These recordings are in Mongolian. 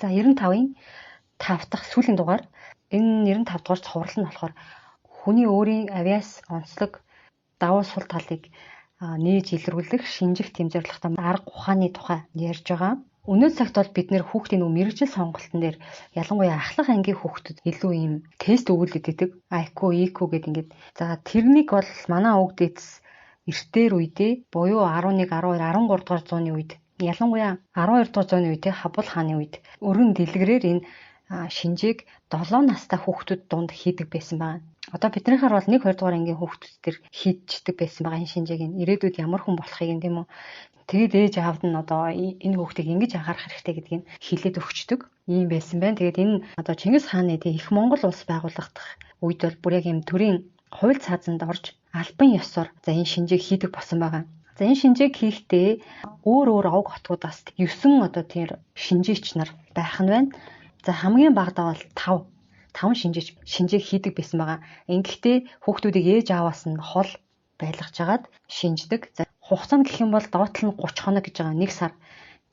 За 95-ын 5 дахь сүүлийн дугаар. Энэ 95 дугаар цуврал нь болохоор хүний өөрийн авиас онцлог давуу сул талыг нээж илрүүлэх, шинжих тэм зорилготой арга ухааны тухай ярьж байгаа. Өнөө цагт бол бид нэр хүүхдийн нөгөө мэргэжил сонголтын дээр ялангуяа ахлах ангийн хүүхдүүд илүү ийм тест өгүүлээд идэг. IQ, EQ гэдэг ингээд. За тэрнийг бол манай өвөг дээдс эртээр үедээ буюу 11, 12, 13 дугаар зууны үед, ялангуяа 12 дугаар зууны үед Хабул хааны үед өргөн дэлгэрээр энэ шинжээг 7 настай хүүхдүүд дунд хийдэг байсан байна. Одоо биднийхээр бол 1 2 дугаар ангийн хүүхдүүд төр хийждэг байсан байгаа энэ шинжээг нь. Ирээдүйд ямар хүн болохыг нь тийм үү. Тэгээд ээж аавд нь одоо энэ хүүхдийг ингэж анхаарах хэрэгтэй гэдгийг хэлээд өгчдөг. Ийм байсан байна. Тэгээд энэ одоо Чингис хааны тийм их Монгол улс байгуулагдах үед бол бүр яг ийм төрийн хууль цаазанд орж албан ёсоор за энэ шинжээг хийдэг болсон байгаа. За энэ шинжээг хийхдээ өөр өөр овг хотгуудаас 9 одоо тэр шинжээч нар байх нь байна. За хамгийн багадаа бол 5 шинжээч шинжээг хийдэг байсан байгаа. Ингэхдээ хүүхдүүдийг ээж ааваас нь хол байлгаж агаад шинждэг. За хугацаа нь гэх юм бол доод тал нь 30 хоног гэж байгаа 1 сар.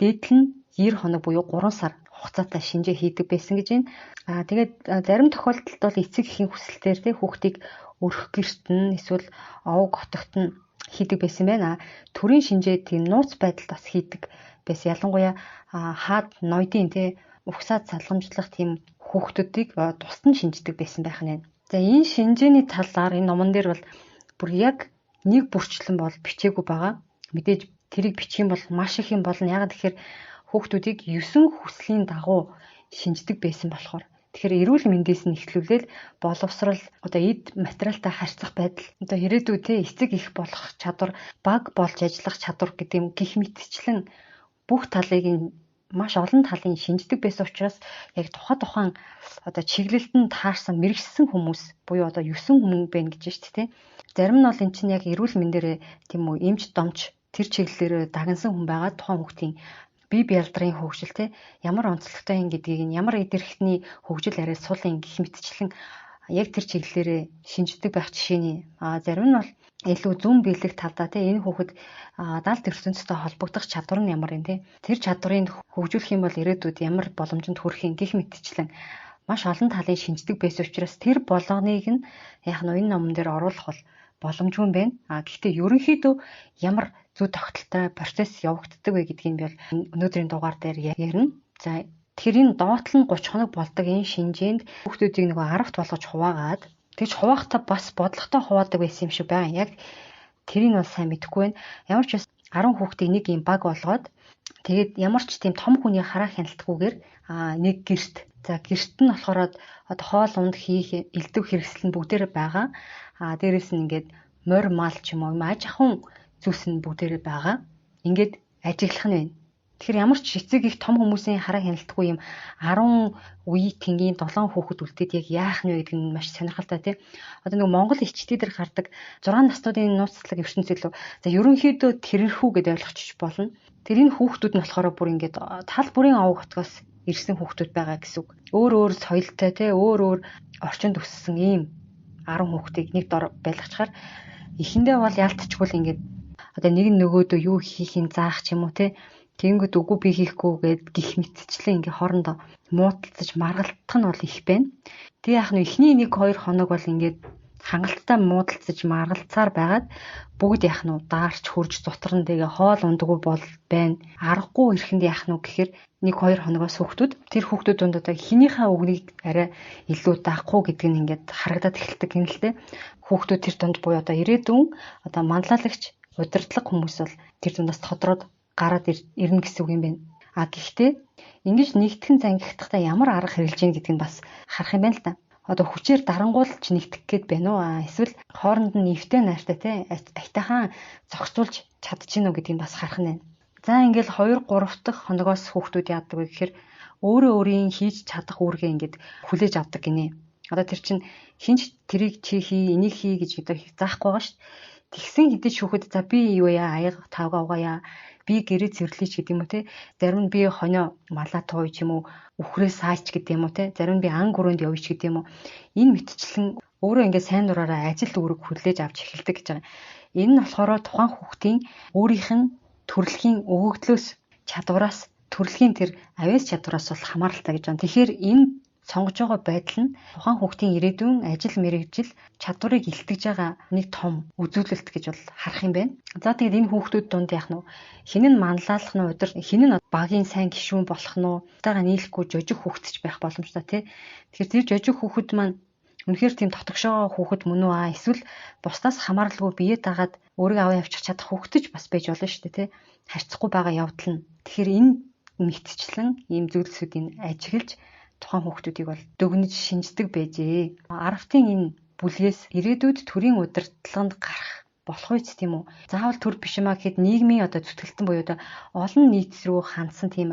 Дээд тал нь 90 хоног буюу 3 сар хугацаатай шинжээ хийдэг байсан гэж байна. Аа тэгээд зарим тохиолдолд бол эцэг эхийн хүсэлтээр тий хүүхдийг өрх гэрт нь эсвэл овг хотогт нь хийдэг байсан байна. Төрийн шинжээ тийм нууц байдалд бас хийдэг байсан. Ялангуяа хаад ноёдын тий угсаад салгамжлах тийм хүүхдүүдийг тусад нь шинждэг байсан байх нь. За энэ шинжээний талаар энэ номон дээр бол бүр яг нэг бүрчлэн бол бичээгүй байгаа. Мэдээж тэрийг бичих юм бол маш их юм болно. Яагаад гэхээр хүүхдүүдийг 9 хүслийн дагуу шинждэг байсан болохоор. Тэгэхээр эрүүл мэндээс нь эхлүүлээл боловсрал, одоо эд материалтай харьцах байдал, одоо ирээдүй те эцэг их болох чадвар, баг болж ажиллах чадвар гэдэг юм гих мэтчлэн бүх талыг нь маш олон талын шинждэг байсан учраас яг тухайн одоо чиглэлд нь таарсан мэргэжсэн хүмүүс буюу одоо 9 хүн байна гэж шүү дээ. Зарим нь бол эн чинь яг эрүүл мэндээрээ тийм үү эмч домч тэр чиглэлээр дагнсан хүн байгаа тухайн хүүхдийн бие бялдрын хөгжил те ямар онцлогтой юм гэдгийг нь ямар эд эрхтний хөгжил арай сул юм гэх мэтчлэн яг тэр чиглэлээрээ шинждэг байх жишээний. А зарим нь бол илүү зүүн биелэх талдаа те энэ хүүхэд далд ертөнцтэй холбогдох чадвар нь ямар юм те тэр чадварыг хөгжүүлэх юм бол ирээдүйд ямар боломжинд хүрэх юм гэх мэтчлэн маш олон талын шинждэг байсан учраас тэр болгоныг нь яг нь энэ номон дээр оруулах бол боломжгүй юм байна. А гэхдээ ерөнхийдөө ямар зүй тогтолтой процесс явагддаг вэ гэдгийг би бол өнөөдрийн дугаар дээр ярина. За тэгэхээр энэ доотлол нь 30 хоног болдог энэ шинжээнд хүүхдүүдийг нөгөө 10-т болгож хуваагаад тэгж хуваахтаа бас бодлоготой хуваадаг байсан юм шиг байна. Яг тэрийг бол сайн мэдэхгүй байна. Ямар ч 10 хүүхдийг нэг юм баг болгоод тэгээд ямар ч тийм том хүний хараа хяналтгүйгээр нэг гэрт. За гэрт нь болохоор одоо хоол унд хийх элдв хэрэгсэл нь бүгдээрээ байгаа. А дээрэс нь ингээд морь мал ч юм уу аж ахуйн зүйлс нь бүгдээрээ байгаа. Ингээд ажиглах нь байна. Тэгэхээр ямар ч эцэг их том хүмүүсийн хараа хяналтгүй юм 10 үе тэнгийн 7 хүүхэд үлдээд яг яах нь вэ гэдэг нь маш сонирхолтой тий. Одоо нэг Монгол ичтий дээр гардаг 6 наснуудын нууцлаг ертөнц илүү. За ерөнхийдөө тэрэрхүү гэдээ ойлгочих болно. Тэр энэ хүүхдүүд нь болохоор бүр ингээд тал бүрийн овг хотгоос ирсэн хүүхдүүд байгаа гэсэн үг. Өөр өөр соёлтой тий, өөр өөр орчинд өссөн ийм 10 хүүхдийг нэг дор байлгachаар эхэндээ бол яалтчгүй л ингээд одоо нэг нь нөгөөдөө юу хийхин заах ч юм уу тий. Тэнгүүд үгүй би хийхгүй гэд гих мэтчлэн ингээ хоорондоо муудалцаж маргалдах нь бол их байна. Тэг яах нь эхний 1 2 хоног бол ингээд хангалттай муудалцаж маргалцаар байгаад бүгд яах нь даарч хурж зутран тэгээ хоол ундаггүй бол байна. Аргагүй ирэхэнд яах нь гэхээр 1 2 хоногоос хүүхдүүд тэр хүүхдүүд дунд одоо хинийхээ үгнийг арай илүү даахгүй гэдэг нь ингээд харагдаад эхэлдэг юм л дээ. Хүүхдүүд тэр дунд буюу одоо ирээдүйн одоо манлайлагч удирдлага хүмүүс бол тэр дундаас тодроод гараад ирнэ гэсэн үг юм байна. А гэхдээ ингэж нэгтгэн зангигдахдаа ямар арга хэрэглэж гин гэдг нь бас харах юм байна л да. Одоо хүчээр дарангуулж нэгтгэх гээд байна уу? Эсвэл хооронд нь нэвтэй найртай те айтайхан зохицуулж чадчихэв үү гэдгийг бас харах нь байна. За ингээл 2 3 дахь хоногоос хүүхдүүд яадаг вэ гэхээр өөрөө өөрийн хийж чадах үүргээ ингээд хүлээж авдаг гинэ. Одоо тэр чинь хинч тэрийг чи хий, энийг хий гэж одоо заахгүй байгаа шүү дээ. Тэгсэн хэдий шүүхэд за би юу яа, аяга тавга угаая, би гэрээ цэвэрлэе ч гэдэг юм уу те. Зарим нь би хонио малаа тууй ч юм уу, үхрээ саач гэдэг юм уу те. Зарим нь би ан гүрээнд явъя ч гэдэг юм уу. Энэ мэтчлэн өөрөө ингээд сайн дураараа ажил үүрэг хүлээж авч эхэлдэг гэж байгаа. Энэ нь болохоор тухайн хүүхдийн өөрийнх нь төрөлхийн өгөгдлөөс чадвараас төрөлхийн тэр авиас чадвараас бол хамааралтай гэж байна. Тэгэхээр энэ сонгож байгаа байдал нь тухайн хүүхдийн ирээдүйн ажил мэргэжил чадварыг илтгэж байгаа нэг том үзүүлэлт гэж бол харах юм байна. За тэгээд энэ хүүхдүүд дунд яах нь хэн нь манлайлах нь удир хэн нь багийн сайн гишүүн болох нь тагаа нийлэхгүй жожиг хүүхдч байх боломжтой тий. Тэгэхээр тэр жожиг хүүхэд маань үнэхээр тийм дотогшоо хүүхэд мөн үү аа эсвэл бусдаас хамааралгүй бие дагаад өөрийгөө аваа явчих чадах хүүхдэж бас байж болно шүү дээ тий. Харьцахгүй байгаа явдал нь. Тэгэхээр энэ мэтчлэн ийм зүйлсүүдийг ажиглаж тухайн хүүхдүүдийг бол дүгнэж шинждэг байжээ. Аравтын энэ бүлгээс ирээдүйд төрийн удирдлаганд гарах болох үст тийм үү? Заавал төр биш юмаа гэхэд нийгмийн одоо зүтгэлтэн буюу одоо олон нийт рүү хандсан тийм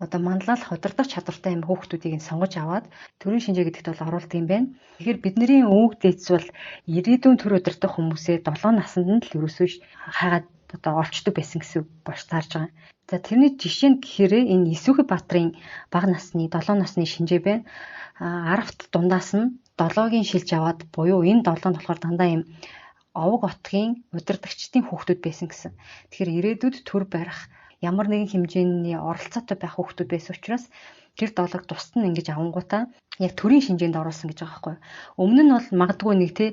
одоо манлайлах удирдах чадвартай юм хүүхдүүдийг нь сонгож аваад төрийн шинжээ гэдэгт бол оруулдаг юм байна. Тэгэхээр бидний өвөг дээдс бол ирээдүйн төр удирдах хүмүүсээ 7 наснд нь л ерөөсөө хайгаад одоо олчдөг байсан гэсэн болж таарж байгаа. За тэрний жишээ нь гэхээр энэ Есүхэ Баатрын бага насны 7 насны шинжээ байна. Аравт дундаас нь 7-гийн шилж аваад буюу энэ 7 нь болохоор дандаа юм овог отгийн удирдагчдын хүүхдүүд байсан гэсэн. Тэгэхээр ирээдүйд төр барих ямар нэгэн хэмжээний оролцоотой байх хүүхдүүд байсан учраас тэр долоог тусад нь ингэж авангуудаа яг төрийн шинжээнд оруулсан гэж байгаа байхгүй юу. Өмнө нь бол магадгүй нэг те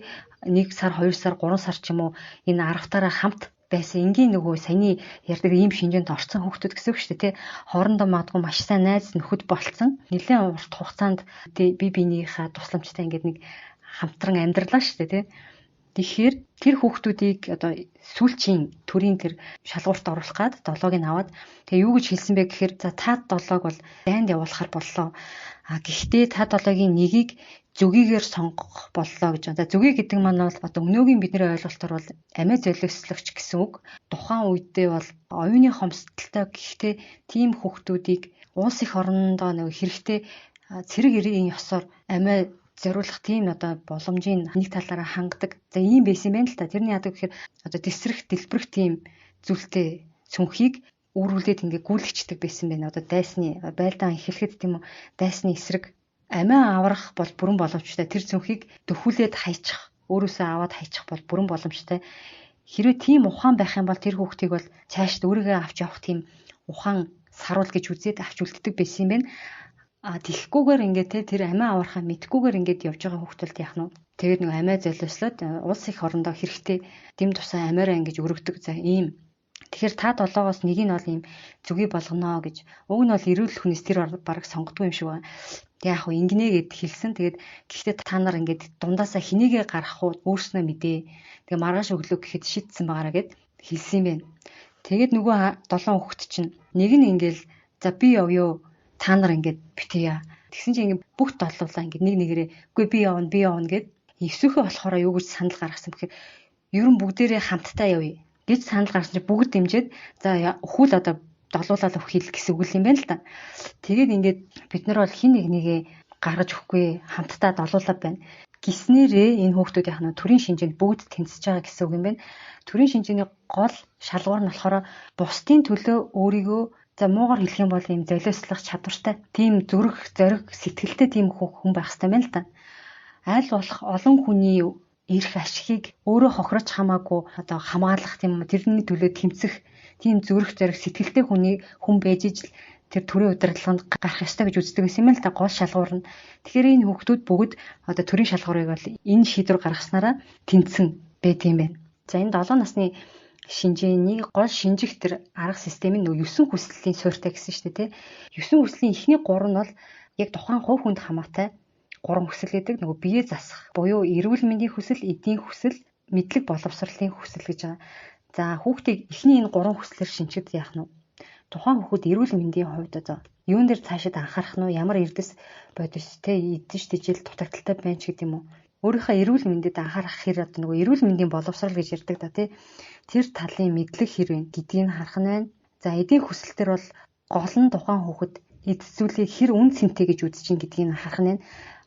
1 сар, 2 сар, 3 сар ч юм уу энэ аравтаараа хамт байсан энгийн нөгөө саяны ярьдаг ийм шинжээнд орцсон хүүхдүүд гэсэн үг шүү дээ тий. Хоорондоо магадгүй маш сайн найз нөхөд болцсон. Нэлээд урт хугацаанд тий би биенийхээ тусламжтай ингээд нэг хамтран амьдралаа шүү дээ тий. Тэгэхээр тэр хүүхдүүдийг одоо сүүлчийн төрийн тэр шалгуурт оруулах гад долоог нь аваад тэгээ юу гэж хэлсэн бэ гэхээр за та долоог бол дайнд явуулахар боллоо. А гэхдээ та долоогийн нэгийг зүгийгээр сонгох боллоо гэж. За зүгий гэдэг маань бол одоо өнөөгийн бидний ойлголтоор бол амиа золиослогч гэсэн үг. Тухайн үедээ бол оюуны хомсдолтой гэхдээ тийм хүүхдүүдийг улс их орондоо нэг хэрэгтэй цэрэг эрийн ёсоор амиа зориулах тийм одоо боломжийг нэг талаараа хангадаг. За ийм байсан юм байна л та. Тэрний яадаг гэхээр одоо тэсрэх, дэлбэрэх тийм зүйлтэй цүнхийг үүрүүлээд ингээ гүйлгчдэг байсан байна. Одоо дайсны байлдаан эхлэхэд тийм үү дайсны эсрэг амиа аврах бол бүрэн боломжтой. Тэр цүнхийг дөхүүлээд хайчих, өөрөөсөө аваад хайчих бол бүрэн боломжтой. Хэрвээ тийм ухаан байх юм бол тэр хүүхдийг бол цаашд өөрийгөө авч явах тийм ухаан саруул гэж үзээд авч үлддэг байсан юм байна. А тэгхгүйгээр ингээд те тэр амиа аврахаа мэдхгүйгээр ингээд явж байгаа хүүхдэлд яах нь вэ? Тэгээд нэг амиа золиослоод улс их орондоо хэрэгтэй дэм тусаа амиараа ингэж өргөдөг. За ийм. Тэгэхээр та долоогоос нэг нь бол ийм зүгий болгоно гэж. Уг нь бол эрүүл хүнээс тэр бараг сонгодгүй юм шиг байна. Тэг яг хөө ингэнэ гэд хэлсэн. Тэгээд гэхдээ та нар ингээд дундаасаа хинийгээ гаргах уу өөрснөө мэдээ. Тэгээ маргааш өглөө гэхэд шийдсэн байгаараа гэд хэлсэн юм байна. Тэгээд нөгөө долоон хүүхэд чинь нэг нь ингээл за би явъё та нар ингээд битгийа. Тэгсэн чинь ингээд бүх доллуулаа ингээд нэг нэгээрээ үгүй би явна би явна гэд Есүхээ болохоор юу гэж санал гаргасан бэхээр ер нь бүгдээрээ хамтдаа явъя гэж санал гаргасан чинь бүгд дэмжиж за өхүүл одоо долуулаад өгөх хэл гэсэн үг юм байна л да. Тэгээд ингээд бид нар бол хин нэг нэгээ гаргаж өгөхгүй хамтдаа долуулаад байна. Гиснээрээ энэ хүүхдүүд яхана төрийн шинжээнд бүгд тэнцэж байгаа гэсэн үг юм байна. Төрийн шинжээний гол шалгуур нь болохоор бусдын төлөө өөрийгөө за муугар хэлэх юм бол ийм золиослох чадвартай, тийм зүрх, зориг, сэтгэлтэй тийм хүн байх хэрэгтэй байна л да. Аль болох олон хүний эрх ашигыг өөрөө хохирож хамаагүй одоо хамгаалах тийм үү тэрний төлөө тэмцэх тийм зүрх зориг сэтгэлтэй хүний хүн байж ижил тэр төрийн удирдлаганд гарах ёстой гэж үздэг байсан юм л да гол шалгуур нь. Тэгэхээр энэ хүүхдүүд бүгд одоо төрийн шалгуурыг бол энэ шийдвэр гаргаснараа тэнцсэн байт юм байна. За энэ 7 насны шинжээний гол шинжих тэр арга систем нь нөгөө 9 хүслийн суурьтай гэсэн шүү дээ тий. 9 хүслийн эхний 3 нь бол яг тухайн хувь хүнд хамаатай 3 хүсэл гэдэг нөгөө бие засах буюу эрүүл мэндийн хүсэл, эдийн хүсэл, мэдлэг боловсролын хүсэл гэж байгаа. За хүүхдийг эхний энэ 3 хүслээр шинжихэд яах нь вэ? Тухайн хүүхэд эрүүл мэндийн хувьд одоо юун дээр цаашид анхаарах нь вэ? Ямар эрдэс бодис те эдэж тэжээл дутагдaltaй байна ч гэдэг юм уу? Өөрийнхөө эрүүл мэндэд анхаарах хэр одоо нөгөө эрүүл мэндийн боловсрол гэж ярьдаг да тий. Тэр талын мэдлэг хэр вэ гэдгийг харах нь байна. За эдийн хүсэл төр бол гол нь тухайн хүүхэд эд зүйлийг хэр үн цэнтэй гэж үзэж чинь гэдгийг харах нь байна.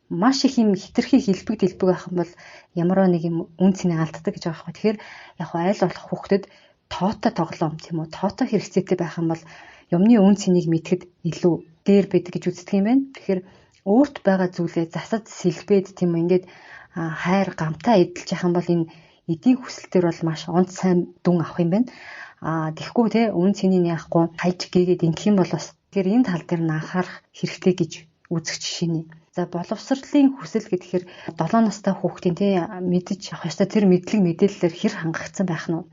Маш их юм хитрхи хэлбэг дэлбэг байх юм бол ямар нэг юм үн цэнийг алддаг гэж байгаа байхгүй. Тэгэхээр яг аль болох хүүхдэд тоотой тоглоом тийм үү тоотой хэрэгцээтэй байх юм бол юмны үн цэнийг мэдхэд илүү дээр байдаг гэж үздэг юм байна. Тэгэхээр өөрт байгаа зүйлээ засаж сэлбээд тийм үү ингээд хайр гамтай эдэлж явах юм бол энэ эдийн хүсэлтээр бол маш онц сайн дүн авах юм байна. А тэгэхгүй те үн цэнийг яахгүй хайж гээгээд ингэх юм бол бас Тэгэхээр энэ тал дээр нь анхаарах хэрэгтэй гэж үзэх жишээ нэ. За боловсролын хүсэл гэхээр 7 настай хүүхдийн тий мэдэж авах ёстой тэр мэдлэг мэдээллээр хэр хангагдсан байх нь вэ?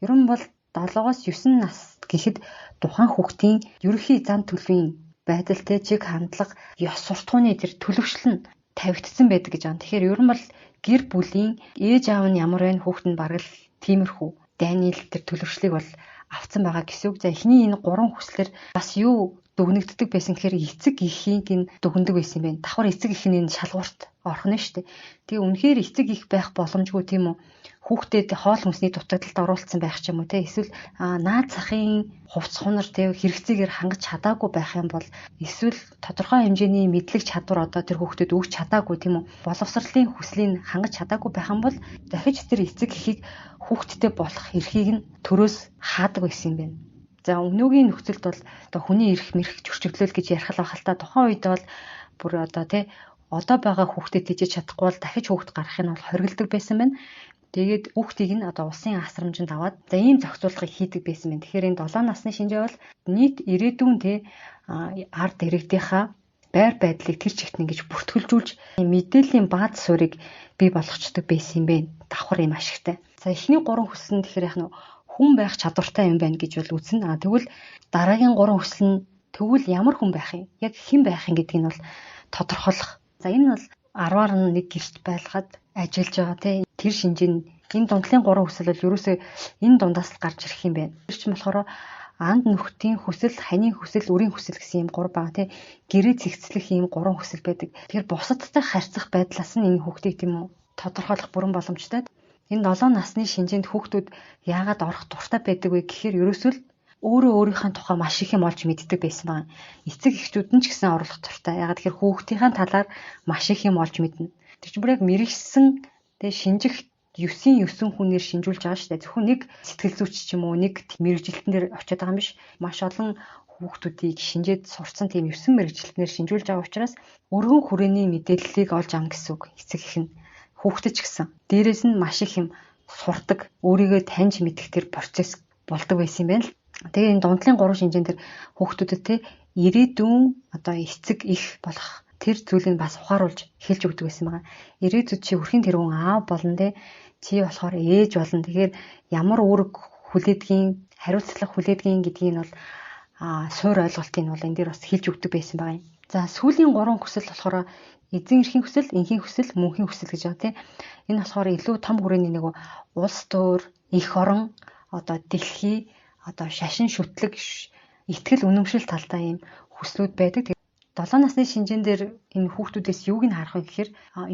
Ер нь бол 7-оос 9 нас гэхэд тухайн хүүхдийн ерөнхий зан төлөвийн байдал те чиг хандлага, ёс суртахууны тэр төлөвшил нь тавигдсан байдаг гэж байна. Тэгэхээр ер нь бол гэр бүлийн ээж аав нь ямар байна, хүүхэд нь бараг л тиймэрхүү дайны тэр төлөвшлийг бол авцсан байгаа гэсэн үг. За эхний энэ гурван хүслээр бас юу дүгнэгддэг байсан гэхээр эцэг эхийн нь дүгнэдэг байсан юм байна. Давхар эцэг их нь энэ шалгуурт орох нь шүү дээ. Тэгээ үнэхээр эцэг их байх боломжгүй тийм үү? Хүүхдэд хоол хүнсний дутагдалд оруулсан байх ч юм уу те, эсвэл наад захын хувц хунар те хэрэгцээгээр хангаж чадаагүй байх юм бол, эсвэл тодорхой хэмжээний мэдлэг чадвар одоо тэр хүүхдэд өгч чадаагүй тийм үү, боловсролын хүслийг хангаж чадаагүй байх юм бол дахиж тэр эцэг эхийг хүүхэдтэй болох эрхийг нь төрөөс хаадаг байсан юм байна. За өнөөгийн нөхцөлд бол одоо хүний эрх мэрх зөрчигдлөл гэж ярих л байх л та. Тухайн үед бол бүр одоо те одоо байгаа хүүхдэд тэжээж чадахгүй бол дахиж хүүхд гаргах нь бол хоригддаг байсан байна. Тэгээд хүүхдийг нь одоо улсын асрамжинд аваад за ийм зохицуулгыг хийдэг байсан байна. Тэгэхээр энэ 7 насны шинжээ бол нийт ирээдүйн те ард иргэдийнхаа байр байдлыг тэр чигт ингэж бүртгэлжүүлж мэдээллийн бааз суурийг бий болгочдөг байсан юм байна. Давхар юм ашигтай. За эхний гурван хүсэл нь тэгэхээр яг нь хүн байх чадвартай юм байна гэж бол үзнэ. А тэгвэл дараагийн гурван хүсэл нь тэгвэл ямар хүн байх юм? Яг хэн байх юм гэдгийг нь бол тодорхойлох. За энэ нь бол 10-аар нь нэг гэрт байлгаад ажиллаж байгаа те тэр шинжээ нь энэ дундлын гурван хүсэл бол ерөөсөө энэ дундаас л гарч ирэх юм байна. Тэр чинь болохоор анд нөхдийн хүсэл, ханийн хүсэл, үрийн хүсэл гэсэн юм гурав байгаа тий. Гэрээ зэгцлэх ийм гурван хүсэл байдаг. Тэгэхээр бусадтай харьцах байдлаас нь энэ хүүхдийг тийм үү тодорхойлох бүрэн боломжтой. Энэ 7 насны шинжээнд хүүхдүүд яагаад орох дуртай байдаг вэ гэхээр ерөөсөө л өөрөө өөрийнхөө тухай маш их юм олж мэддэг байсан байна. Эцэг эхчүүд нь ч гэсэн оруулах дуртай. Яагаад гэхээр хүүхдийнхээ талаар маш их юм олж мэднэ. Тэр чинь бүр яг мэрэгсэн тэгээ шинжих 9-ийн 9 хүнээр шинжүүлж байгаа шүү дээ. Зөвхөн нэг сэтгэл зүйч ч юм уу нэг мэрэгжилтэн дээр очиод байгаа юм биш. Маш олон хүүхдүүдийг шинжээд сурцсан тийм 9 мэрэгжилтнээр шинжүүлж байгаа учраас өргөн хүрээний мэдээллийг олж авна гэсэн үг. Эцэг их нь хүүхдэд ч гэсэн. Дээрээс нь маш их юм сурдаг, өөрийгөө таньж мэдэх тэр процесс болдог байсан юм байна л. Тэгээ энэ дундлын гурван шинжээн дээр хүүхдүүдэд те ирээдүйн одоо эцэг их болох тэр зүйлийг бас ухааруулж хэлж өгдөг байсан байгаа. Ирээдүйд чи өрхийн тэргүүн аав болно те, чи болохоор ээж болно. Тэгэхээр ямар үүрэг хүлээдгийн, хариуцлага хүлээдгийн гэдгийг нь бол суур ойлголтыг нь бол энэ дээр бас хэлж өгдөг байсан байгаа юм. За сүүлийн гурван хүсэл болохоор эзэн эрхийн хүсэл, энхийн хүсэл, мөнхийн хүсэл гэж байгаа тийм. Энэ болохоор илүү том хүрээний нэг улс төр, эх орон, одоо дэлхий, одоо шашин шүтлэг, итгэл үнэмшил талтай ийм хүслүүд байдаг. 7 насны шинжээн дээр энэ хүүхдүүдээс юуг нь харах вэ гэхээр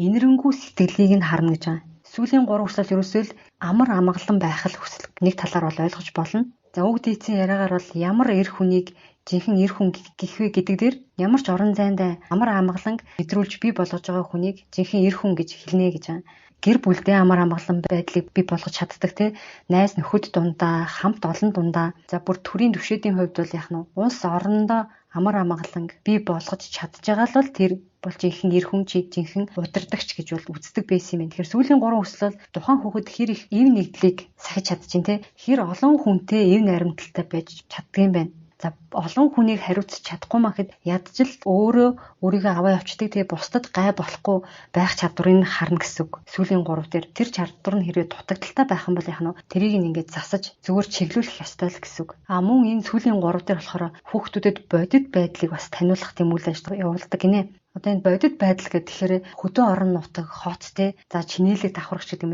энэрэнгүй сэтгэлийг нь харна гэж байгаа. Сүүлийн гурван хүсэл ерөөсөө л амар амгалан байх л хүсэл нэг талаар бол ойлгож болно. За уг дийцэн яриагаар бол ямар эр хүнийг жинхэнэ эр хүн гэх вэ гэдэг дээр ямар ч орон зайд амар амгаланг мэдрүүлж бий болгож байгаа хүнийг жинхэнэ эр хүн гэж хэлнэ гэж байгаа. Гэр бүлдээ амар амгалан байдлыг бий болгож чаддаг те найз нөхөд дундаа, хамт олон дундаа, за бүр төрийн түвшээдийн хувьд бол яах нь улс орондоо амар амгаланг бий болгож чадж байгаа л бол тэр бол жинхэнэ эр хүн, чи жинхэнэ удирдагч гэж бол үздэг байсан юм байна. Тэгэхээр сүүлийн гурван хүсэл бол тухайн хүүхэд хэр их эв нэгдлийг сахиж чадчихээн те хэр олон хүнтэй эв найрамдалтай байж чаддаг юм байна. За олон хүнийг хариуцах чадахгүй махад ядч л өөрөө өөрийгөө аваа явцдаг. Тэгээ бусдад гай болохгүй байх чадварыг харна гэсэн үг. Сүүлийн гурав дээр тэр чадвар нь хэрвээ дутагдaltaй байх юм бол яах нь тэрийг нь ингээд засаж зүгээр чиглүүлэх ёстой л гэсэн үг. А мөн энэ сүүлийн гурав дээр болохоор хүүхдүүдэд бодит байдлыг бас таниулах тийм үйл ажиллагаа явуулдаг гинэ. Одоо энэ бодит байдал гэдэг тэгэхээр хөдөө орон нутаг, хот те, за чинээлэг давхарч гэдэг юм.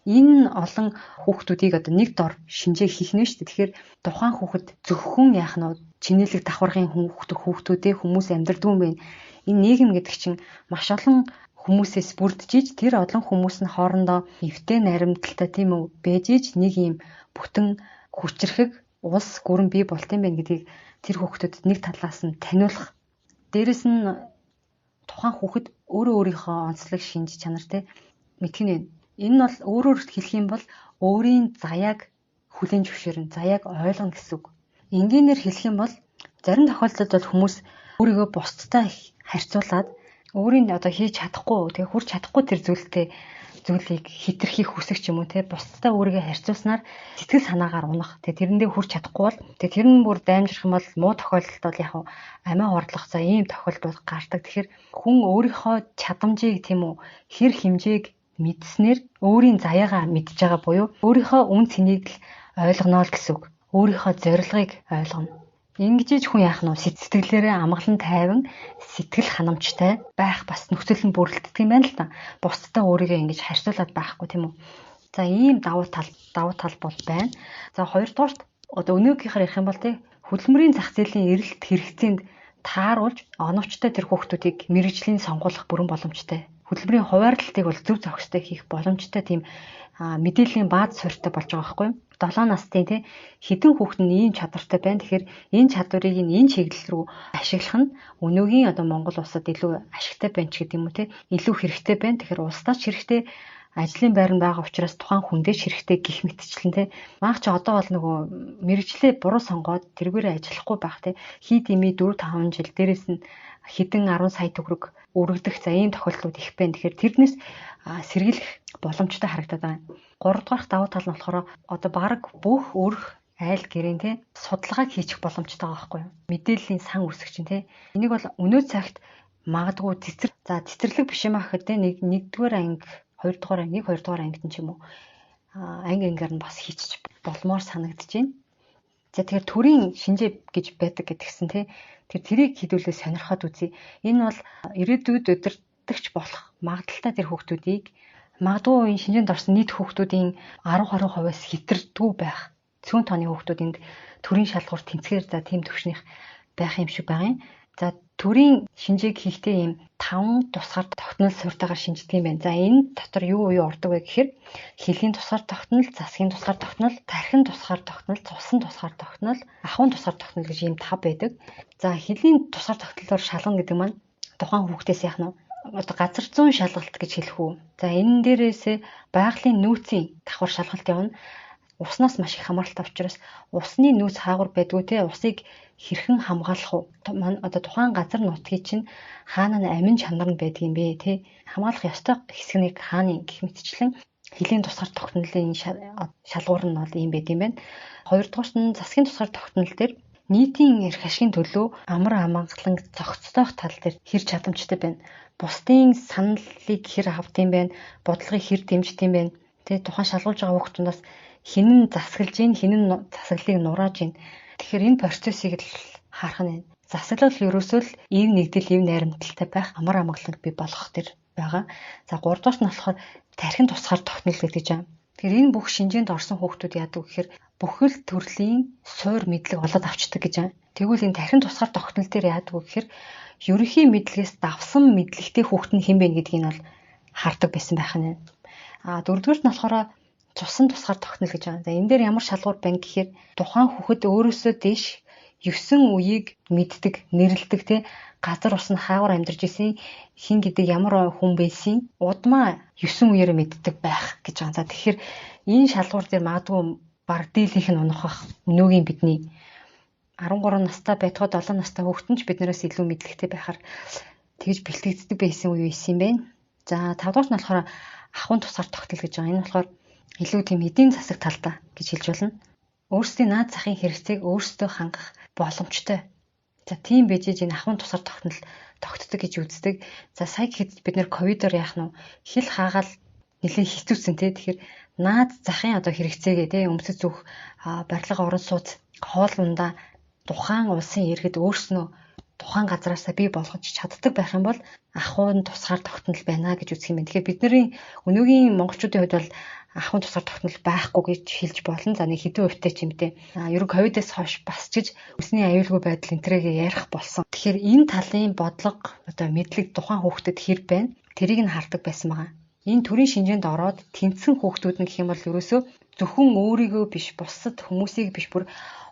Энэ олон хүүхдүүдийг одоо нэг дор шинжээ хийх нэ шүү дээ. Тэгэхээр тухайн хүүхэд зөвхөн яах нь чинээлэг давхаргын хүүхдүүдээ хүмүүс амьдрдгүй юм байна. Энэ нийгэм гэдэг чинь маш олон хүмүүсээс бүрдэж, тэр олон хүмүүс нь хоорондоо эвтэй найрамдалтай тийм үү байж иж нэг юм бүтэн хүчрхэг улс гүрэн бий болт юм байна гэдгийг тэр хүүхдүүдэд нэг талаас нь таниулах. Дээрэс нь тухайн хүүхэд өөрөө өөрийнхөө онцлог шинж чанар те мэдэх нь. Энэ нь бол өөрөөр хэлэх юм бол өөрийн заяаг хүлээн зөвшөөрнө, заяаг ойлгоно гэсэн үг. Энгийнээр хэлэх юм бол зарим тохиолдолд бол хүмүүс өөрийгөө бусдтай харьцуулаад өөрийн одоо хийж чадахгүй, тэгээ хүрч чадахгүй тэр зүйлтэй зүйлийг хитрхи хүсэх ч юм уу те, бусдтай өөрийгөө харьцуулснаар сэтгэл санаагаар унах. Тэгээ тэрэндээ хүрч чадахгүй бол тэгээ тэр нь бүр даймжрах юм бол муу тохиолдолд бол яг амиа хордлох за ийм тохиолдол бол гардаг. Тэгэхээр хүн өөрийнхөө чадамжийг тийм үү, хэр хэмжээг мэдснээр өөрийн заяагаа мэдж байгаа буюу өөрийнхөө үн цэнийг л ойлгоно л гэсэн үг. Өөрийнхөө зорилгыг ойлгоно. Ингэж хүн яах нь сэтгэлээрээ амгалан тайван сэтгэл ханамжтай байх бас нөхцөл нь бүрэлддэг юм байна л да. Бусдтай өөрийгөө ингэж харьцуулаад байхгүй тийм үү. За ийм давуу тал бол байна. За хоёрдугаарт одоо өнөөгийнхөр ярих юм бол тий хөдөлмөрийн зах зээлийн эрэлт хэрэгцээнд тааруулж оновчтой тэр хүүхдүүдийг мэргэжлийн сонгуулах бүрэн боломжтой. Хөдөлмөрийн хуваарлтыг бол зөв зохистой хийх боломжтой тийм мэдээллийн бааз суурьтай болж байгаа байхгүй юу? 7 насны тий хэдэн хүүхэд нь ийм чадвартай байна. Тэгэхээр энэ чадварыг энэ чиглэл рүү ашиглах нь өнөөгийн одоо Монгол улсад илүү ашигтай байна ч гэдэг юм уу тий илүү хэрэгтэй байна. Тэгэхээр улсдаа ч хэрэгтэй, ажлын байранд байгаа учраас тухайн хүндээ ч хэрэгтэй гих мэтчлэн тий. Маах чи одоо бол нөгөө мэргэжлээ буруу сонгоод тэргээрээ ажиллахгүй байх тий. Хий дэмий 4 5 жил дээрээс нь хэдэн 10 сая төгрөг өргөдөх за ийм тохиолдлууд их байна. Тэгэхээр тэрнээс сэргийлэх боломжтой харагдаад байна. 3 дугаар давуу тал нь болохоор одоо бараг бүх өрх айл гэрийн тий судалгааг хийчих боломжтой байгаа байхгүй юу? Мэдээллийн сан үүсгэж чинь тий. Энийг бол өнөө цагт магадгүй цэцэрлэг биш юм аа гэхэд тий нэгдүгээр анги, хоёрдугаар анги, хоёрдугаар ангид нь ч юм уу анги ангаар нь бас хийчих болмоор санагдаж байна. За тэгэхээр төрийн шинжээ гэж байдаг гэдгсэн тий. Тэр тэрийг хэдүүлээ сонирхоод үзье. Энэ бол ирээдүйд удирдагч болох магадлалтай тэр хүүхдүүдийг магадгүй энэ шинжээнд орсон нийт хүүхдүүдийн 10 20%-аас хэтэрдэггүй байх. Цөөн тооны хүүхдүүд энд төрийн шалгуур тэнцгээр за тийм төвшнийх байх юм шиг байгаа юм. За төрийн шинжээг хийхдээ ийм 5 тусгаар тогтнол суурьтайгаар шинждэг юм байна. За энэ дотор юу юу ордог вэ гэхээр хөлийн тусгаар тогтнол, засгийн тусгаар тогтнол, тархин тусгаар тогтнол, цусан тусгаар тогтнол, ахуйн тусгаар тогтнол гэж ийм 5 байдаг. За хөлийн тусгаар тогтнолоор шалгана гэдэг маань тухайн хүүхдээс яах нь одоо газар зүүн шалгалт гэж хэлэх үү. За энэ дээрээсээ байгалийн нөөцийн давхар шалгалт явна. Уснаас маш их хамааралтай учраас усны нөөц хаагур байдгүй те, усыг хэрхэн хамгаалах уу? Одоо тухайн газар нутгийг чинь хаана нь амин чанар нь байдаг юм бэ те? Хамгаалах ёстой хэсэг нэг хааны гэх мэтчлэн хөлийн тусгаар тогтнолын шалгуур нь бол ийм байд юм байна. Хоёрдугаарт нь засгийн тусгаар тогтнол дээр нийтийн эрх ашигын төлөө амар амгалан зохицох тал дээр хэр чадамжтай байна. Бусдын саналыг хэр авд юм бэ? Бодлогыг хэр дэмждэг юм бэ? Тэ тухайн шалгуулж байгаа хүүхдүүдээс хэн нь засаглаж гин, хэн нь засаглалыг нурааж гин. Тэгэхээр энэ процессыг л харах нь. Засаглал ерөөсөө л ив нэгдэл, ив найрамдалтай байх, амар амгаланг бий болгох төр байгаа. За гуравдугаарт нь болохоор тархин тусгаар тогтнол гэдэг юм. Тэгэхээр энэ бүх шинжээнд орсон хүүхдүүд яадаг вэ гэхээр бүхэл төрлийн суур мэдлэг олоод авчдаг гэж байна. Тэгвэл энэ тархин тусгаар тогтнол дээр яадаг вэ гэхээр ерөнхий мэдлэгээс давсан мэдлэгтэй хүүхэд нь хэн бэ гэдгийг нь бол хардаг байсан байх нь. А дөрөвдүгээрт нь болохоор цусан тусгаар тогтнол гэж байгаа. За энэ дээр ямар шалгуур байна гэхээр тухайн хүүхэд өөрөөсөө дээш 9 үеийг мэддэг, нэрлэдэг те, газар ус нь хаагур амьдарч исэн, хин гэдэг ямар хүн байсан удмаа 9 үеэр мэддэг байх гэж байгаа. За тэгэхээр энэ шалгуур дээр магадгүй баг дийлийнх нь унах бах. Өнөөгийн бидний 13 настай байтугай 7 настай хүүхэд нь ч биднээс илүү мэдлэгтэй байхаар тэгж бэлтгэгддэг байсан үе байсан юм байна. За 5 дугаарт нь болохоор ахуйн тусгаар тогтол гэж байгаа. Энэ болохоор илүү тийм эдийн засаг талдаа гэж хэлж болно. Өөрсдийн наад захын хэрэгцээг өөрсдөө хангах боломжтой. За тийм байж энэ ахуйн тусгаар тогтнол тогтдог гэж үздэг. За сая гэхэд бид нэр ковидоор яах нь хил хаагаал нэлээд хэцүүсэн тий. Тэгэхээр наад захын одоо хэрэгцээгээ тий өмсөж зүх барилга орон сууц хоол ундаа тухайн улсын иргэд өөрснөө тухайн газраасаа бий болгож чаддаг байх юм бол ахуйн тусгаар тогтнол байна гэж үзэх юм байна. Тэгэхээр бидний өнөөгийн монголчуудын хувьд бол ахуйн тусгаар тогтнол байхгүй гэж хэлж болно. За нэг хэдэн хувьтай ч юм те. Ер нь ковидоос хойш бас ч гэж өсний аюулгүй байдал энтрэгээ ярих болсон. Тэгэхээр энэ талын бодлого одоо мэдлэг тухайн хүүхдэд хэр байна? Тэрийг нь хардаг байсан байгаа. Энэ төрийн шинжээнд ороод тэнцсэн хүүхдүүд нь гэх юм бол ерөөсөө зөвхөн өөрийгөө биш, бусад хүмүүсийг биш бүр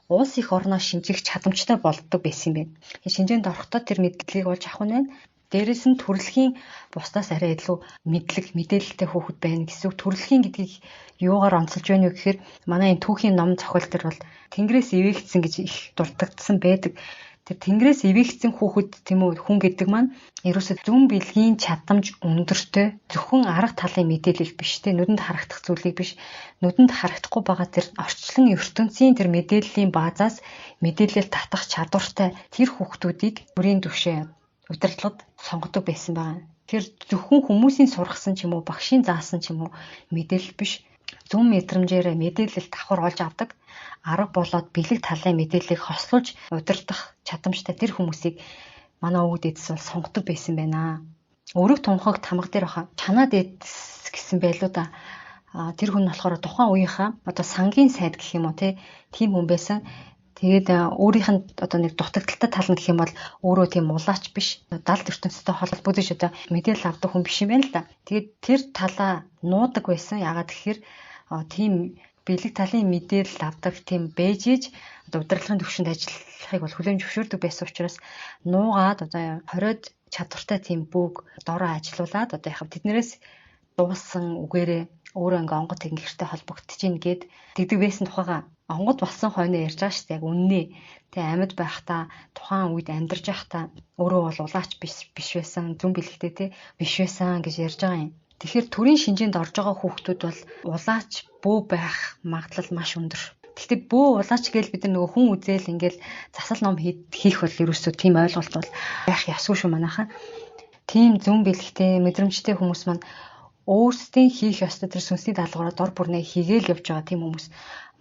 улс их орноо шинжих чадамжтай болддог байсан юм байна. Шинжээнд орохдоо тэр мэдлэгийг олж авах нь байна. Дээрээс нь төрөлхийн бусдаас арай илүү мэдлэг, мэдээлэлтэй хүүхэд байна гэсэн үг. Төрөлхийн гэдгийг юугаар онцолж байна вэ гэхээр манай энэ түүхийн ном зохиол төр бол Тэнгэрээс ивээгдсэн гэж их дурддагдсан байдаг. Тэр тэнгэрээс эвээгдсэн хүүхэд тийм үү хүн гэдэг маань ерөөсөө зүүн бэлгийн чадамж өндөртэй зөвхөн арга талын мэдээлэл биш те, нүдэнд харагдах зүйлийг биш, нүдэнд харагдахгүй байгаа тэр орчлон ертөнцийн тэр мэдээллийн баазаас мэдээлэл татах чадвартай тэр хүүхдүүдийг бүрийн түвшээ удирдлагад сонгодог байсан байгаа. Тэр зөвхөн хүмүүсийн сургасан ч юм уу, багшийн заасан ч юм уу мэдээлэл биш, зүүн мэдрэмжээрээ мэдээлэл давхар олж авдаг арга болоод бэлэг талын мэдээллийг хослуулж удирдах чадамжтай тэр хүмүүсийг манай өвөг дээдэс бол сонгодог байсан байна. Өрөг тунхаг тамга дээр баха чанаа дээдэс гэсэн байлуу да. Тэр хүн болохоор тухайн үеийнхаа одоо сангийн сайд гэх юм уу те, тийм хүн байсан. Тэгээд өөрийнх нь одоо нэг дутагдaltaй тал нь гэх юм бол өөрөө тийм улаач биш, далд ертөнцтэй холбогдож одоо мэдээлэл авдаг хүн биш юм байна л да. Тэгээд тэр талаа нуудаг байсан. Яагаад гэхээр тийм бэлэг талын мэдээлэл авдаг тийм байж иж одоо удирдлагын түвшинд ажиллахыг бол хүлээн зөвшөөрдөг байсан учраас нуугаад одоо 20-од чадвартай тийм бүүг дороо ажилуулад одоо яг тэднэрээс дуусан үгээрээ өөрөө ингээ онгод тэнгэртэй холбогдож гин гээд тэгдэг байсан тухайга онгод болсон хойноо ярьж байгаа шүү дээ. Яг үннээ. Тэ амьд байхдаа тухайн үед амьдарч байхдаа өөрөө бол улаач биш биш байсан, зүн бэлэгтэй те биш байсан гэж ярьж байгаа юм. Тэгэхээр төрийн шинжээнд орж байгаа хүүхдүүд бол улаач бөө байх магадлал маш өндөр. Гэхдээ бөө улаач гээл бид нар нөгөө хүн үзээл ингээл засал ном хийх бол ерөөсөө тийм ойлголт бол байх ёсгүй шүү манайхаа. Тийм зүн бэлэгтэй мэдрэмжтэй хүмүүс маань өөрсдийн хийх ёстой тэр сүнсний даалгавраа дор бүрнээ хийгээл явж байгаа тийм хүмүүс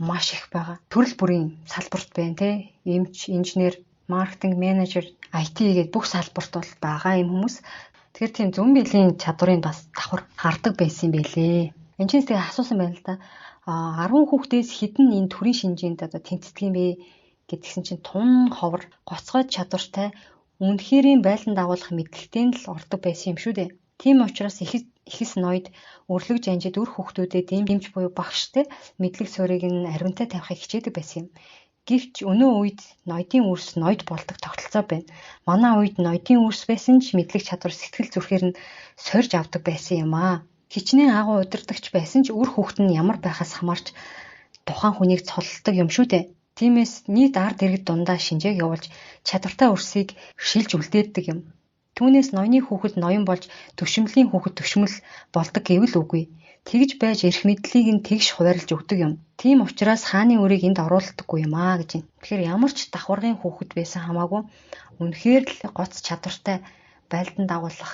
маш их байгаа. Төрөл бүрийн салбарт байна те. Эмч, инженер, маркетинг менежер, IT гээд бүх салбарт бол байгаа юм хүмүүс. Тэгэхээр тийм зүүн биеийн чадварыг бас давхар хардаг байсан юм байлээ. Энд чинь тэгээ асуусан байна л да. 10 хүүхдээс хэдэн энэ төрийн шинжээнд одоо тэнцдэг юм бэ гэдгсэн чинь тун ховор гоцгой чадвартай үнэхэрийн байлдан дагуулах мэдлэгтэй л ордог байсан юм шүү дээ. Тийм учраас ихэс ноёд өрлөг жанжид үр хүүхдүүдэд дэмж буюу багштай мэдлэг суурийг нь аривнтай тавихыг хичээдэг байсан юм. Гэвч өнөө үед ноёдын үрс ноёд болдог тогтолцоо байна. Манай үед ноёдын үрс байсан ч мэдлэг чадвар сэтгэл зүрхээр нь сорж авдаг байсан юм аа. Хичнээн агуу удирдагч байсан ч үр хүүхэд нь ямар байхаас хамаарч тухайн хүнийг цоллдог юм шүү дээ. Тиймээс нийт ард иргэд дундаа шинжээг явуулж чадвартай үрсийг шилж үлдээдэг юм. Түүнээс ноёны хүүхэд ноён болж төвшмөлийн хүүхэд төвшмөл болдог гэвэл үгүй. Тэгж байж эрх мэдлийг нь тэгш хуваарлж өгдөг юм. Тийм учраас хааны үрийг энд оруулдаггүй юм аа гэж байна. Тэгэхээр ямар ч давхаргын хүүхэд байсан хамаагүй үнэхээр л гоц чадвартай байлдан дагуулах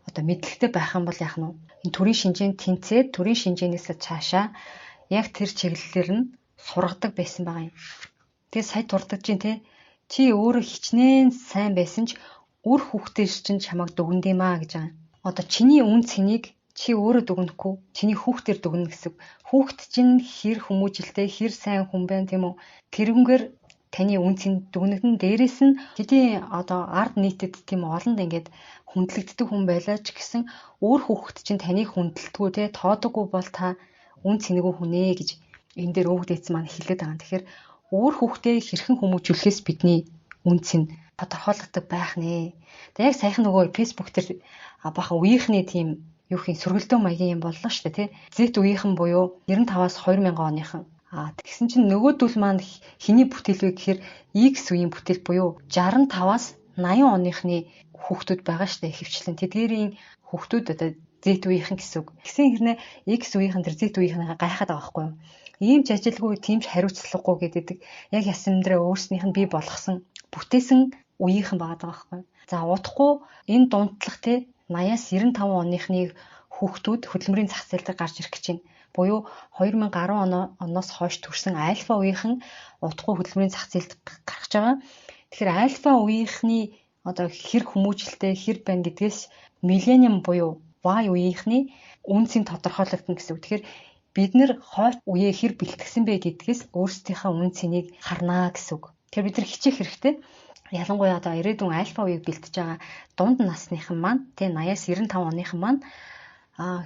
одоо мэдлэгтэй байх юм бол яах нь вэ? Энэ төрийн шинжээнд тэнцээд төрийн шинжээнээс цаашаа яг тэр чиглэлээр нь сургадаг байсан байгаа юм. Тэгээ сая дурдж чинь те, чи өөрөө хичнээн сайн байсан ч үр хүүхдээс чинь чамайг дүгнэд юм аа гэж байгаа. Одоо чиний үн цэнийг чи өөрөө дүгнэхгүй, чиний хүүхдээр дүгнэ гэсэн. Хүүхд чинь хэр хүмүүжилтэй, хэр сайн хүн байна тийм үү? Тэрнгээр таны үн цэн дүгнэгдэн. Дээрээс нь хэдийн одоо ард нийтэд тийм олонд ингээд хүндлэгддэг хүн байлаа ч гэсэн өөр хүүхэд чинь таныг хүндэлдэггүй те, тоодоггүй бол та үн цэнэгүй хүн ээ гэж энэ дээр өвөг дээдс маань хэлээд байгаа. Тэгэхээр өөр хүүхдээ хэрхэн хүмүүжүүлэхээс бидний үн цэн тодорхойлогддог байх нэ. Тэгээ яг саяхан нөгөө Facebook дээр бахан үеийнхний тийм юу хин сөргөлдөө маягийн юм боллоо шүү дээ тий. Z үеийнхэн буюу 95-аас 2000 оныхан. Тэгсэн чинь нөгөөдөл маань хэний бүтээл вэ гэхээр X үеийн бүтээл буюу 65-аас 80 оныхны хүүхдүүд байгаа шүү дээ ихэвчлэн. Тэдгээрийн хүүхдүүд одоо Z үеийнхэн гэсэн үг. Тэгсэн хэрнээ X үеийнхэн тэр Z үеийнхнийхээ гайхаад байгаа байхгүй юу? Ийм ч ажилгүй, тийм ч хариуцлагагүй гэдэг. Яг ясамдраа өөрснийх нь бий болгосон бүтээсэн үеийнхэн байгаа даа байхгүй. За удахгүй энэ дундлах те 80-аас 95 оныхны хүүхдүүд хөдөлмөрийн зах зээл дээр гарч ирэх гэж байна. Буюу 2010 оноос хойш төрсэн альфа үеийнхэн удахгүй хөдөлмөрийн зах зээлд гарч байгаа. Тэгэхээр альфа үеийнхний одоо хэр хүмүүжлэлтэй хэр байна гэдгээс миллениум буюу Y үеийнхний үнцийг тодорхойлогдно гэсэн үг. Тэгэхээр бид нэр хойч үеэ хэр бэлтгэсэн бэ гэдгээс өөрсдийнхээ үн цэнийг харнаа гэсэн үг. Тэгэхээр бид нар хичээх хэрэгтэй. Ялангуяа одоо ирээдүйн альфа үеийг бэлтэж байгаа дунд насныхан маань тэ 80-аас 95 оныхан маань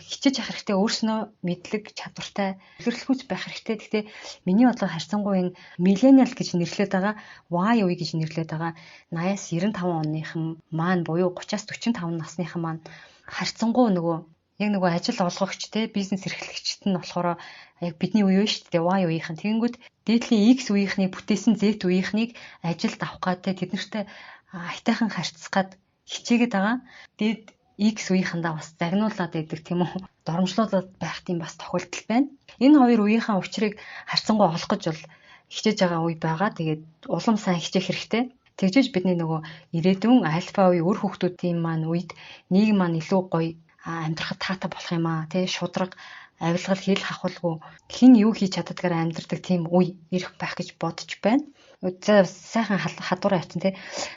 хичээж явах хэрэгтэй, өөрснөө мэдлэг чадвартай илэрхийлж байх хэрэгтэй. Гэхдээ миний бодлоор харьцангуй энэ миллениал гэж нэрлэдэг байгаа, Y үе гэж нэрлэдэг байгаа 80-аас 95 оныхан маань буюу 30-аас 45 насныхан маань харьцангуй нөгөө Яг нөгөө ажил олгогч те бизнес эрхлэгчт нь болохоор яг бидний үе шүү дээ, Y үеийнхэн. Тэгэнгүүт дээдлийн X үеийнхнийг бүтээсэн Z үеийнхнийг ажилд авах гад те тэд нартай аятайхан харьцах гад хичээгээд байгаа. Дээд X үеийнхэндээ бас загнуулаад байдаг тийм үү? Доромжлуулаад байх тийм бас тохиолдол байна. Энэ хоёр үеийнхээ учрыг харьцангуй олох гэж бол хичээж байгаа үе байгаа. Тэгээд улам сайн хичээх хэрэгтэй. Тэгжээж бидний нөгөө ирээдүйн альфа үе үр хүүхдүүдийн маань үед нийгэм маань илүү гоё амьдрахад таатай болох юм аа тий, шудраг авилгал хэл хахуулгүй хэн юу хийж чаддгаар амьдрдаг тийм үе ирэх байх гэж бодож байна. За сайхан хадвараа явцсан тий.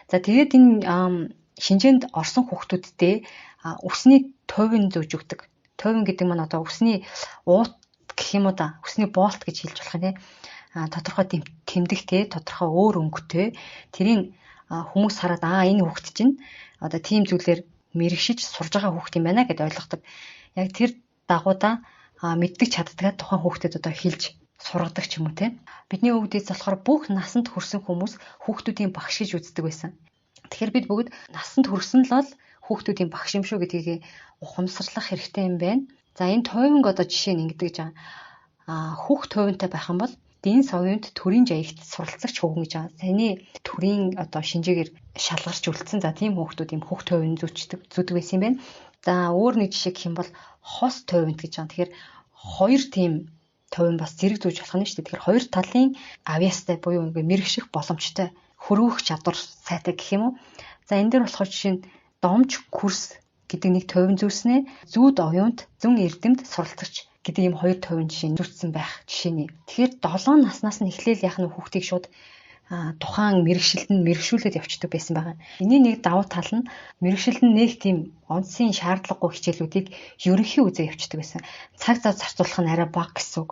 За тэгээд энэ шинжээнд орсон хүүхдүүддээ үсний товин зүүж өгдөг. Товин гэдэг маань одоо үсний уут гэх юм уу да. Үсний болт гэж хэлж болох юм тий. Тодорхой тэмдэгтэй, тодорхой өөр өнгөтэй. Тэрийг хүмүүс хараад энэ хүүхд чинь одоо тийм зүйлээр мэрэгшиж сурж байгаа хүүхд юм байна гэдээ ойлгодог. Яг тэр дагуудаа мэддэг чаддгаа тухайн хүүхдэд одоо хэлж сургадаг ч юм уу те. Бидний өвгдээс болохоор бүх насанд хүрсэн хүмүүс хүүхдүүдийн багш гэж үздэг байсан. Тэгэхээр бид бүгд насанд хүрсэн л бол хүүхдүүдийн багш юм шүү гэдгийг ухамсарлах хэрэгтэй юм байна. За энэ тойвонг одоо жишээ нь ингэдэг гэж байгаа. Хүүхд тойвонтой байх юм бол дэн совюнт төрийн жаягт суралцагч хөвгөн гэж байгаа. Саяны төрийн одоо шинжээгээр шалгарч үлдсэн. За тийм хүүхдүүд юм хүүхд тойвон зүүдэг байсан юм байна. За өөр нэг жишээ гэх юм бол хос тойвонт гэж байгаа. Тэгэхээр хоёр тийм тойвон бас зэрэг зүүж болох нь шүү дээ. Тэгэхээр хоёр талын авьяастай буюу ингээ мэрэгших боломжтой хөрвөх чадвар сайтай гэх юм уу. За энэ дээр болохоор жишээ нь домж курс гэдэг нэг тойвон зүүснээ зүүд оюунт зүүн эрдэмт суралцагч гэдэг ийм хоёр тойвон жишээ зүүцсэн байх жишээний. Тэгэхээр 7 наснаас нь эхлээл яах нь хүүхдийг шууд тухайн мэрэгшилд нь мэрэгшүүлээд явцдаг байсан байгаа. Энийн нэг давуу тал нь мэрэгшилд нь нэг тийм онцгийн шаардлагагүй хичээлүүдийг ерөнхий үзээ явцдаг байсан. Цаг зав зарцуулах нь арай бага гэсэн үг.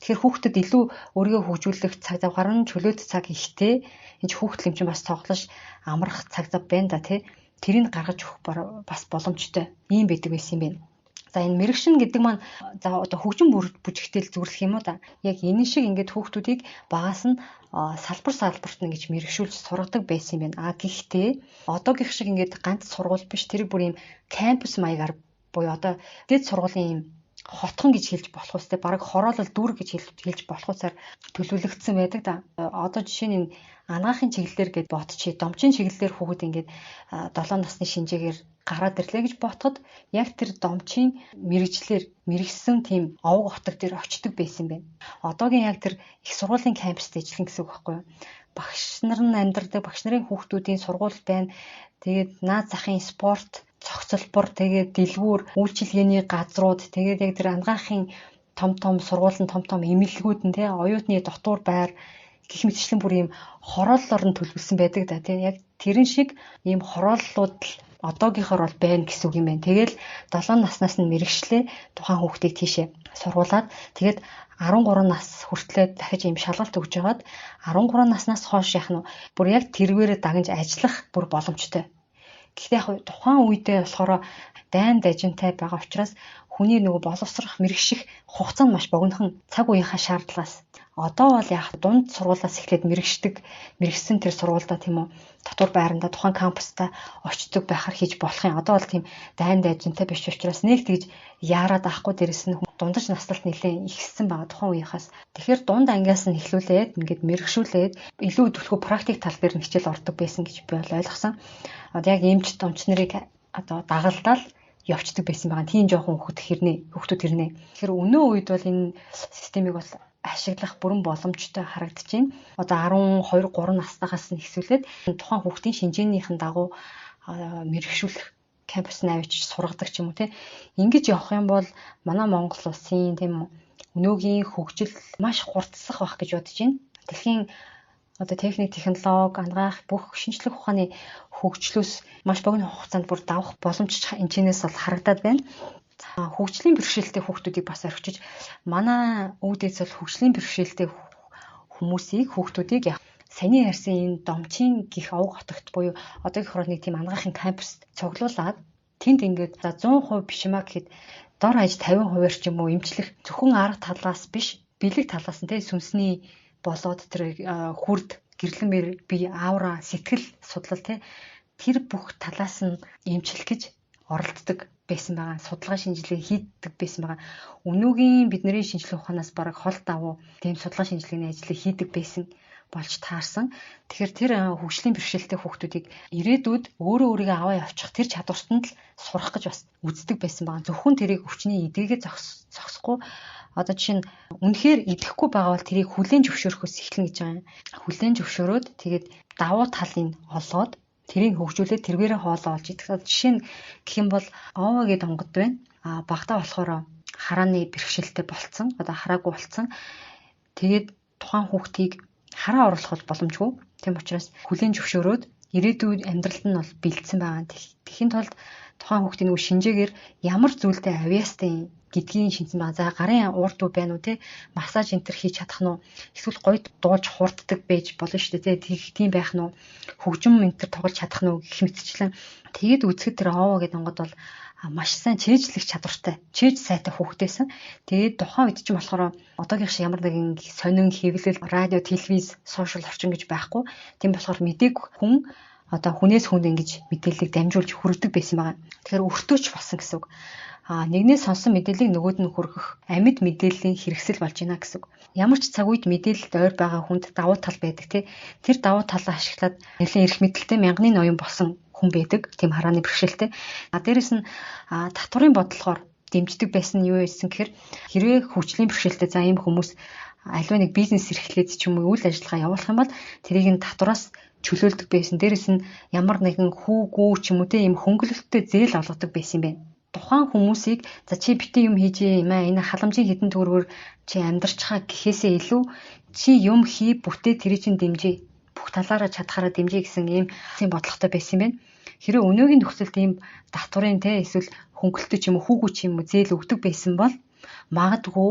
Тэгэхээр хүүхдэд илүү өөрийгөө хөгжүүлэх цаг зав гарan чөлөөт цаг ихтэй. Энд чи хүүхдэл юм чинь бас тоглож амрах цаг зав байна да тий. Тэрийг гаргаж өгөх бас боломжтой. Ийм байдаг байсан юм байна. За энэ мэрэгшин гэдэг маань за одоо хөгжин бүжигтэл зүрлэх юм уу да. Яг энэ шиг ингээд хүүхдүүдийг багаас нь салбар салбарт нь гэж мэрэгшүүлж сургадаг байсан юм байна. А гэхдээ одоогийнх шиг ингээд ганц сургууль биш, тэр бүр ийм кампус маягаар буюу одоо дээд сургуулийн ийм хотхон гэж хэлж болох үстэй, бараг хороолол дүүрэг гэж хэлж болох усаар төлөвлөгдсөн байдаг да. Одоо жишээ нь анагаахын чиглэлээр гэж ботчих, домчин чиглэлээр хүүхэд ингээд 7 насны шинжээгээр гараад ирлээ гэж ботход яг тэр домчин мэрэгчлэр мэрэгсэн тийм овг отог дээр очдөг байсан юм байна. Одоогийн яг тэр их сургуулийн кампуст ажиллана гэсэн үг байхгүй юу? Багш нар нь амьдардаг, багш нарын хүүхдүүдийн сургууль байна. Тэгээд наад захын спорт цогцолбор, тэгээд дэлгүүр, үйлчилгээний газрууд, тэгээд яг тэр анагаахын том том сургууль нь том том эмнэлгүүд нь тий оюутны дотуур байр гэх мэтчлэн бүр ийм хорооллоор нь төлөвлөсөн байдаг да тий. Яг тэрэн шиг ийм хорооллууд л одоогийнхоор бол байна гэсэн үг юм байна. Тэгэл 7 наснаас нь мэрэгшлээ тухайн хүүхдийг тийшээ сургуулаад тэгээд 13 нас хүртлээр дахиж ийм шалгалт өгж байгаад 13 наснаас хойш яах нь бүр яг тэрвэрээ дагнж ажиллах бүр боломжтой. Гэхдээ яг тухайн үедээ болохоор дайн дажинтай байгаа учраас хүний нөгөө боловсрох мэрэгших хугацаа нь маш богинохон цаг үеийнхаа шаардлагаас. Одоо бол яг дунд сургуулиас эхлээд мэрэгшдэг, мэрэгсэн тэр сургуульдаа тийм үү дотор байрандаа тухайн кампустаа очдог байхаар хийж болох юм. Одоо бол тийм дайн дайжинтай биш учраас нэг тэгж яарад авахгүй, дээрэс нь дундаж наслалт нэлээд ихссэн байгаа тухайн үеийнхээс. Тэгэхээр дунд ангиас нь эхлүүлээд ингээд мэрэгшүүлээд илүү түлхүү практик тал дээр нь хичээл ордог байсан гэж би бол ойлгосон. Одоо яг эмч домч нарыг одоо дагалдаал явцдаг байсан байгаа. Тийм жоохон хүүхэд хэрнээ, хүүхдүүд хэрнээ. Тэгэхээр өнөө үед бол энэ системийг бол ашиглах бүрэн боломжтой харагдаж байна. Одоо 12 3 настайгаас нь эхлүүлээд тухайн хүүхдийн шинжээнийхэн дагуу мэрэгшүүлэх кампус нь авчиж сургадаг ч юм уу те. Ингэж явах юм бол манай Монгол улсын тийм өнөөгийн хөгжил маш хурдсах байх гэж бодож байна. Дэлхийн одоо техник, технологи, анагаах бүх шинжлэх ухааны хөгжлөөс маш богино хугацаанд бүр давах боломж энэчнээс бол харагдаад байна. Хөгжлийн бэрхшээлтэй хүүхдүүдийг бас орхичиж манай үүдээс бол хөгжлийн бэрхшээлтэй хүмүүсийг хүүхдүүдийг саяны ярьсан энэ домчийн гих овг отогт буюу одоогийн хороо нэг тийм анагаахын кампуст цуглуулад тэнд ингээд за 100% биш юмаа гэхэд дор хаяж 50%-аар ч юм уу эмчлэх зөвхөн арга талаас биш бэлэг талаас нь те сүнсний болоод тэр хүрд гэрлэн бие аура сэтгэл судлал те тэр бүх талаас нь эмчлэх гэж оролддог байсан байгаа. Судалгаа шинжилгээ хийдэг байсан байгаа. Өнөөгийн бидний шинжлэх ухаанаас бараг хол давуу тийм судалгаа шинжилгээний ажлыг хийдэг байсан болж таарсан. Тэгэхээр тэр хөгжлийн бэрхшээлтэй хүүхдүүдийг ирээдүйд өөрөө өөрийгөө аваа явуучих тэр чадварт нь л сурах гэж бас үздэг байсан байгаа. Зөвхөн тэрийг өвчний эдгээгээ зогсохгүй, одоо жишээ нь үнэхээр идэхгүй байгаа бол тэрийг хүлээн зөвшөөрөхөөс эхэлнэ гэж байгаа юм. Хүлээн зөвшөөрөөд тэгээд давуу талыг олоод тэрийг хөгжүүлээд тэргээрээ хоолоо олж идэх. Жишээ нь гэх юм бол Ова гэдэг онгод байна. А багтаа болохоор харааны бэрхшээлтэй болцсон. Одоо хараагүй болцсон. Тэгээд тухайн хүүхдийг хараа оруулах бол боломжгүй. Тийм учраас хүлээн зөвшөөрөөд ирээдүйн амьдралд нь бол бэлдсэн байгаа. Тэгэхийн тулд тухайн хүүхдийн нөгөө шинжээгээр ямар зүйлдээ авьяастай гэдгийг шинжсэн байгаа. За гарын урд үү байна уу те, массаж энэ төр хийж чадах нь уу? Эсвэл гоё дуулж хурддаг байж болно шүү дээ те. Тийм байх нь уу? Хөгжим энэ төр тоглож чадах нь уу гэх мэтчлэн. Тэгээд үзэхэд тэр Овоо гэдэг онгод бол маш сайн чэйжлэх чадвартай, чээж сайтай хүүхдээсэн. Тэгээд тухайн үед чинь болохоор одоогийн шиг ямар нэгэн сонин хэвлэл, радио, телевиз, сошиал орчин гэж байхгүй. Тийм болохоор мэдээг хүн одоо хүнээс хүнд ингэж мэдээллийг дамжуулж хүргэдэг байсан байгаа. Тэгэхээр өртөөч болсон гэсэн үг. Нэгнээс сонсон мэдээллийг нөгөөд нь хүргэх амьд мэдээллийн хэрэгсэл болж байна гэсэн үг. Ямар ч цаг үед мэдээлэлд ойр байгаа хүнд давуу тал байдаг тий. Тэр давуу талаа ашиглаад нэлээд эрх мэдэлтэй мянганы ноён болсон хүн байдаг. Тийм харааны бэрхшээлтэй. Дээрэс нь татварын бодлогоор дэмждэг байсан нь юу байсан гэхээр хэрвээ хөгжлийн бэрхшээлтэй за ийм хүмүүс аливаа нэг бизнес эрхлээд ч юм уу үйл ажиллагаа явуулах юм бол тэрийг нь татвараас чөлөөлдөг байсан. Дээрэс нь ямар нэгэн хүүгүү ч юм уу те ийм хөнгөлөлттэй зээл олгодог байсан юм байна. Тухайн хүмүүсийг за чи битээ юм хийжээ юм аа, энэ халамжийн хэдэн төгрөгөөр чи амьдарчхаа гэхээсээ илүү чи юм хий бүтээ тэрий чинь дэмжээ. Бүх талаараа чадхаараа дэмжээ гэсэн ийм бодлоготой байсан юм байна. Хэрвээ өнөөгийн нөхцөлд ийм татварын те эсвэл хөнгөлөлтөй ч юм уу хүүгүү ч юм уу зээл өгдөг байсан бол магадгүй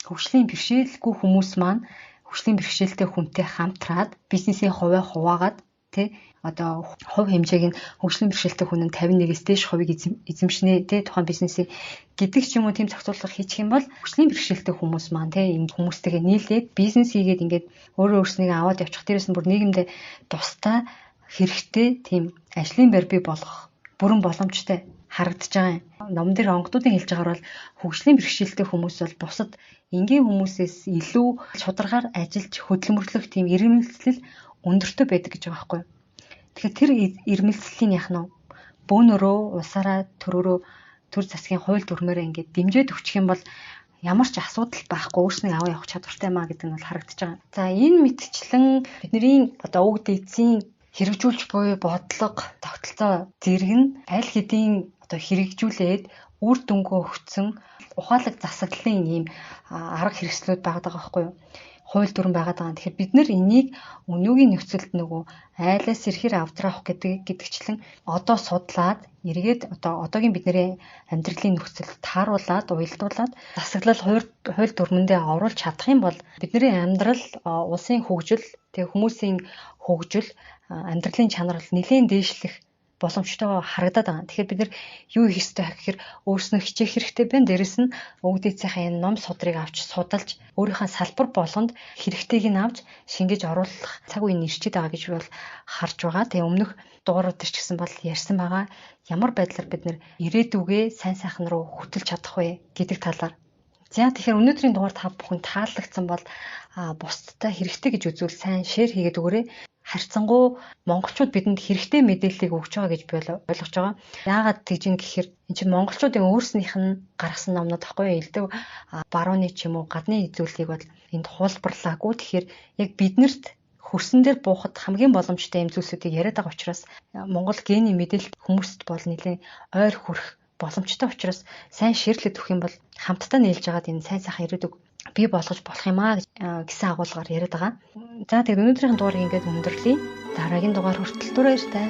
хөгжлийн бэрхшээлгүй хүмүүс маань хөгжлийн бэрхшээлтэй хүнтэй хамтраад бизнесийн хувиа хуваагаад тий одоо хувь хэмжээг нь хөгжлийн бэрхшээлтэй хүн нь 51-ээс дээш хувийг эзэмшнэ тий тухайн бизнесийг гэдэг ч юм уу тийм зохицуулга хийчих юм бол хөгжлийн бэрхшээлтэй хүмүүс маань тий ийм хүмүүстэйгээ нийлээд бизнес хийгээд ингээд өөрөө өөрснийгөө аваад явчих. Дээрээс нь бүр нийгэмдээ тустай хэрэгтэй тийм ажлын байр бий болгох бүрэн боломжтой харагдаж байгаа юм. Номон дээр онгодуудын хэлж байгаагаар бол хөгжлийн бэрхшээлтэй хүмүүс бол бусад энгийн хүмүүсээс илүү шударгаар ажиллаж хөдөлмөрлөх тийм ирмэлцэл өндөртэй байдаг гэж байгаа байхгүй юу. Тэгэхээр тэр ирмэлцлийн яах нь бөөнөрөө улсаараа төрөөрөө төр засгийн хууль дүрмээрээ ингээд дэмжиж өгчих юм бол ямар ч асуудал байхгүй өөрснөө аваа явах чадвартай маа гэдэг нь бол харагдаж байгаа. За энэ мэтчлэн бидний одоо уг дээдсийн хэрэгжүүлж буй бодлого, тогтолцоо зэрэг нь аль хэдийн одоо хэрэгжүүлээд үр дүнгөө өгсөн ухаалаг засаглалын ийм арга хэрэгслүүд байгаа байхгүй юу? Хууль дүрм байгаад байгаа. Тэгэхээр бид нар энийг өнөөгийн нөхцөлд нөгөө айлаас ирэхээр авдрах гэдэгчлэн одоо судлаад эргээд одоо одоогийн бидний амьдралын нөхцөлд тааруулаад уялдуулаад засаглал хууль дүрмэндээ оруулж чадах юм бол бидний амьдрал, улсын хөгжил, тэгээ хүмүүсийн хөгжил, амьдралын чанар нэлээд дээшлэх боломжтойгоо харагдаад байгаа. Тэгэхээр бид нар юу хийх ёстой гэхээр өөрснөө хичээх хэрэгтэй байна. Дээрэс нь уг дээдсийнхээ энэ ном судрыг авч судалж өөрийнхөө салбар болгонд хэрэгтэйг нь авч шингээж оруулах цаг үе нэрчээд байгаа гэж бол харж байгаа. Тэгээ өмнөх дугаарууд дээр ч гэсэн бол ярьсан байгаа. Ямар байдлаар бид нар ирээдүгээ сайн сайхан руу хөтөлж чадах вэ гэдэг талаар. За тэгэхээр өнөөдрийн дугаар та бүхэн таалагдсан бол бусдад хэрэгтэй гэж үзвэл сайн шеэр хийгээд өгөөрэй. Харьцангуй монголчууд бидэнд хэрэгтэй мэдээллийг өгч байгаа гэж би ойлгож байгаа. Яагаад тэгж юм гэхээр энэ чинь монголчуудын өөрснийх нь гаргасан номнууд байхгүй юу? Элдв барууны ч юм уу гадны зүйлийг бол энд хуулбарлаагүй. Тэгэхээр яг биднэрт хөрсөн дээр буухад хамгийн боломжтой юм зүйлсүүдийг яриад байгаа учраас Монгол гений мэдээлэл хүмүүст бол нэлээд ойр хүрэх боломжтой учраас сайн ширлээд өгөх юм бол хамтдаа нийлж байгаад энэ сайн сайхан ирээдүг бий болгож болох юм аа гэсэн агуулгаар яриад байгаа. За тэгээд өнөөдрийн дугаарыг ингээд өндөрлөе. Дараагийн дугаар хүртэл түр баяртай.